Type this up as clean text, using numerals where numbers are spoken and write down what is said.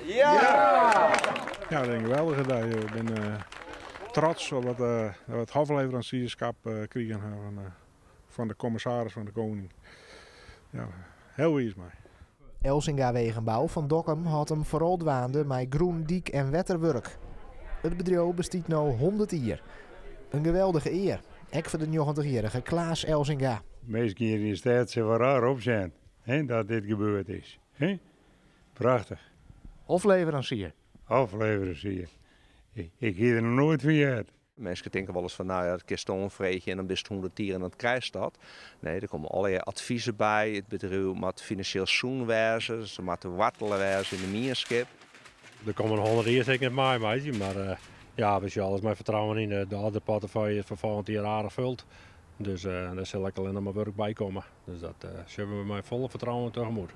Ja! Ja, dat is in geweldige dei. Ik bin trots op dat we it hofleveransierskap krigen hawwe fan de kommissaris fan de Koning. Ja, hiel wiis mei. Elzinga Wegenbouw fan Dokkum hâldt him foaral dwaande mei grûn-, dyk en wetterwurk. It bedriuw bestiet no 100 jier. In geweldige ear, ek foar de 90-jierrige Klaas Elzinga. Minsken hjir yn de stêd sille wol raar opsjen, hè, dat dit gebeurd is. Hè? Prachtich. Hofleveransier. Hofleveransier. Ik hie der noch noait fan heard. Minsken tinke wolris fan, no ja, dat kinst oanfreegje en dan bist 100 jier en dan krijst dat. Nee, der komme allegear advizen by. It bedriuw moat finansjeel sûn wêze, se moatte woartele wêze yn de mienskip. De kommende 100 jier sil ik net meimeitsje, mar ja, we sjogge alles mei fertrouwen yn. De oarderportefeuille is foar folgjend jier aardich fuld, dus dêr sil ek allinnich mar wurk by komme. Dus dat sjogge we mei folle fertrouwen tegemoet.